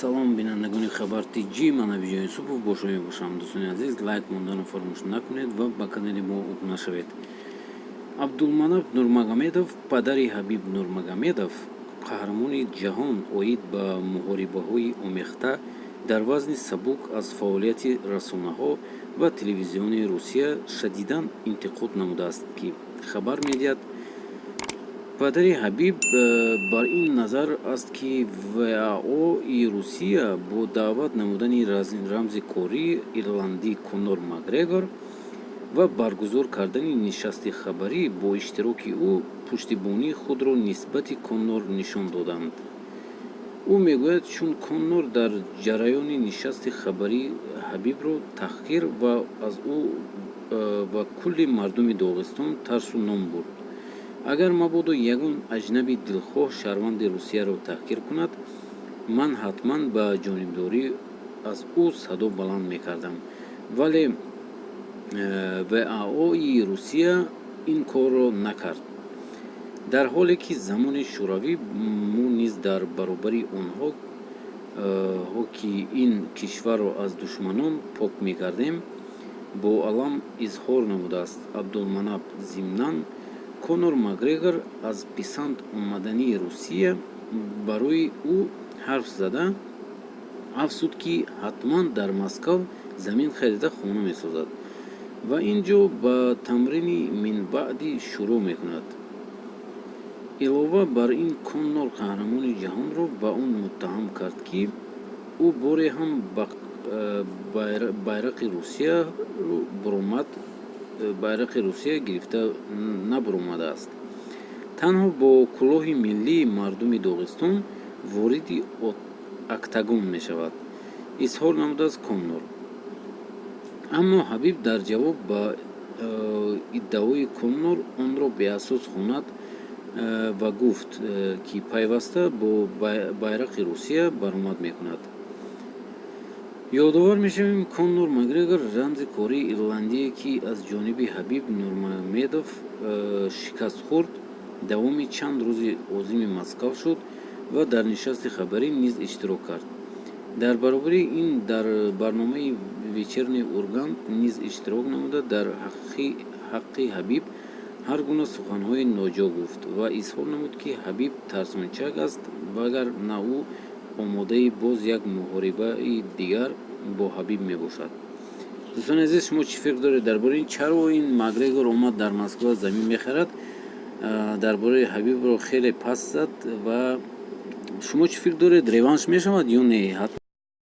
Салом, бинандагони Хабар ТҷИ, ман Абиҷон Юсупов бо шумо мебошам. Дӯстони азиз, лайк мондану фаромӯш накунед ва ба канали мо обуна шавед. Абдулманап Нурмагомедов, падари Ҳабиб Нурмагомедов, қаҳрамони ҷаҳон оид ба муҳорибаҳои омехта дар вазни сабук, аз фаъолияти расонаҳо ва телевизиони Русия шадидан интиқод намудааст, ки хабар медиҳад. Падари Ҳабиб бар ин назар аст, ки ВАОи Русия бо даъват намудани рамзи кории ирландӣ Конор Макгрегор ва баргузор кардани нишасти хабарӣ бо иштироки ӯ пуштибонии худро нисбати Коннор нишон доданд. Ӯ мегӯяд, чун Коннор дар ҷараёни нишасти хабарӣ Ҳабибро таҳқир ва аз ӯ ва кулли мардуми Доғистон тарсу ном бурд. Агар мабодо ягон аҷнаби дилхоҳ шаҳрванди Русияро таҳқир кунад, ман ҳатман ба ҷонибдорӣ аз ӯ садо баланд мекардам, вале ВАОи Русия ин корро накард, дар ҳоле ки замони Шӯравӣ мо низ дар баробари онҳо, ки ин кишварро аз душманон пок мекардем, бо алам изҳор намудааст Абдулманап. Зимнан, Конор Макгрегор аз писанд омадани Русия барои ӯ ҳарф зада, афзуд, ки ҳатман дар Москав замин харида, хона месозад ва ин ҷо ба тамрини минбаъдӣ шурӯъ мекунад. Илова бар ин, Коннор қаҳрамони ҷаҳонро ба он муттаҳам кард, ки ӯ боре ҳам байрақи Русия гирифта набаромадааст, танҳо бо кӯлоҳи миллии мардуми Доғистон вориди октагон мешавад, изҳор намудааст Коннор. Аммо Ҳабиб дар ҷавоб ба иддаои Коннор онро беасос хонад ва гуфт, ки пайваста бо байрақи Русия баромад мекунад. Ёдовар мешавем, Коннор Макгрегор, рамзи кории ирландие, ки аз ҷониби Ҳабиб Нурмагомедов шикаст хӯрд, давоми чанд рӯзи озими Москав шуд ва дар нишасти хабарӣ низ иштирок кард. Дар баробари ин, дар барномаи «Вечерний Ургант» низ иштирок намуда, дар ҳаққи Ҳабиб ҳар гуна суханҳои ноҷо гуфт ва изҳор намуд, ки Ҳабиб тарсончак аст, вагар на ӯ омодаи боз як муҳорибаи дигар бо Ҳабиб мебошад. Дӯстони азиз, шумо чӣ фикр доред дар бораи ин? Чаро ин Макгрегор омад, дар Москва замин мехарад, дар бораи Ҳабибро хеле паст зад? Ва шумо чӣ фикр доред, реванш мешавад ё не? Ҳатман.